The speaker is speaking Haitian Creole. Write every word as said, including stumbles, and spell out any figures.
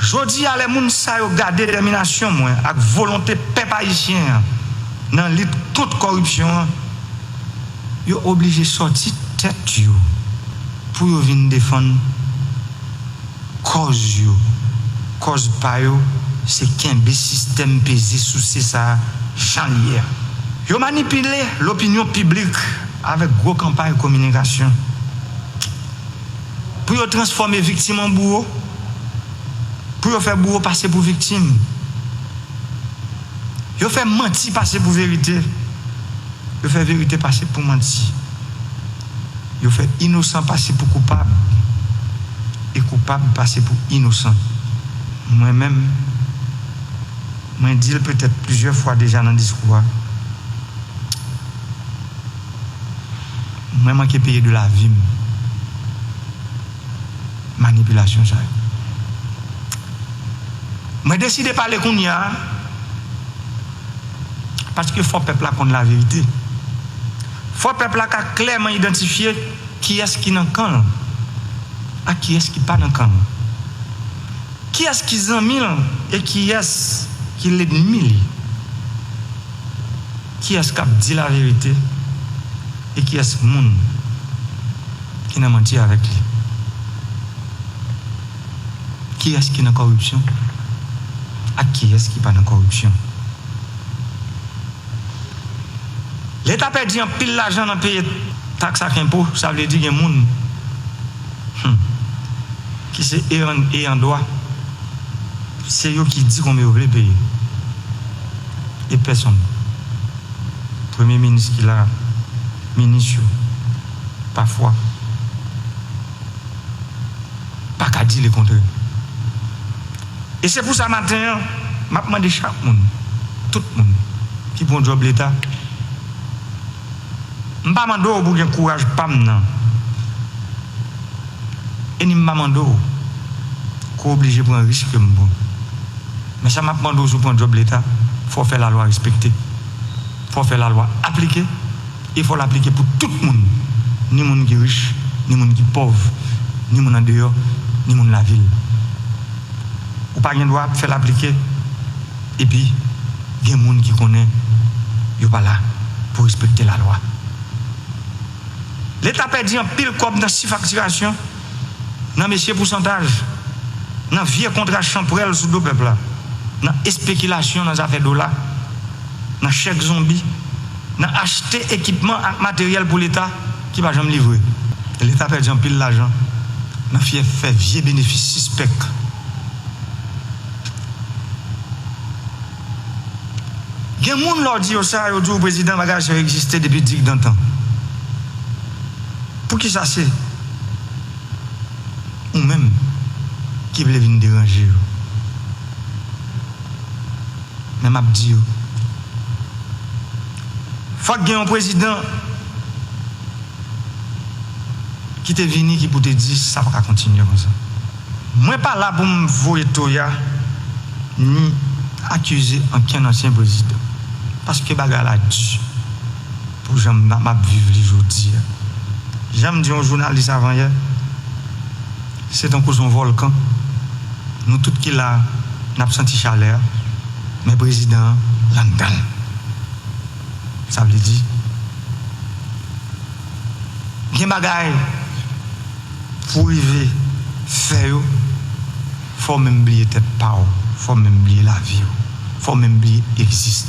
Jodi a, lè moun sa yo gade detèminasyon mwen ak volonte pèp ayisyen an nan lit kont kòripsyon an, yo oblije sòti tèt yo pou yo vin defann kòz yo. Kòz pa yo, se kenbe sistèm peze souse sa a jan l ye a. Yo manipile lopinyon piblik avèk gwo kanpay kominikasyon pou yo transfòme viktim an bouwo, pou yo fè bouwo pase pou viktim. Yo fè manti pase pou verite. Yo fè verite pase pou manti. Yo fè inosan pase pou koupab. E koupab pase pou inosan. Mwen menm, mwen di l petèt plizyè fwa deja nan diskou a, mwen manke peye de lavi m manipilasyon sa yo. Mwen deside pale kounye a, paske fò pèp la konn laverite. Fò pèp la ka klèman idantifye kiyès ki nan kan l ak kiyès ki pa nan kan l. Kiyès ki zanmi l e kiyès ki lènmi li. Kiyès k ap di laverite e kiyès moun ki nan manti avèk li. Kiyès ki nan kòripsyon ak kiyès ki pa nan kòripsyon. Leta pèdi anpil lajan nan peye taks ak enpo, sa vle di gen moun, hmm, ki se eyan, eyan dwa, se yo ki di konbyen yo vle peye. E pèsonn. Premye minis ki la, minis yo, pafwa, pa ka di lekontrè. E se pou sa maten an, m ap mande chak moun, tout moun ki pran djòb leta, m pa mande w pou gen kouraj pa m nan. E ni m pa mande w pou w oblije pran risk ke m pran. Men sa m ap mande w, si w pran djòb leta, fò w fè lalwa respekte. Fò w fè lalwa aplike. E fò l aplike pou tout moun, ni moun ki rich, ni moun ki pòv, ni moun andeyò, ni moun lavil. Ou pa gen dwa ap fè l aplike, epi gen moun ki konnen yo pa la pou respekte lalwa. Leta pèdi anpil kòb nan sifaktirasyon, nan mesye pousantaj, nan vye kontra chanpwèl sou do pèp la, nan espekilasyon nan zafè dola, nan chèk zonbi, nan achte ekipman ak materyèl pou leta ki pa janm livre. Leta pèdi anpil lajan nan fè, fè vye benefis sispèk. Gen moun, lè w di yo sa, yo di w, prezidan, bagay sa yo egziste depi digdantan. Poukisa se ou menm ki vle vin deranje yo? Men m ap di yo, fòk gen yon prezidan ki te vini ki pou te di sa pa ka kontinye konsa. Mwen pa la pou m voye toya ni akize ankenn ansyen prezidan, paske bagay la di pou jan m ap viv li jodi a. Jan m di yon jounalis avan yè, se tankou se yon vòlkan. Nou tout ki la, n ap santi chalè a, men prezidan an, l anndan l. Sa vle di, gen bagay pou w rive fè yo, fò w menm bliye tèt pa w, fò w menm bliye lavi w, fò w menm bliye egzistans.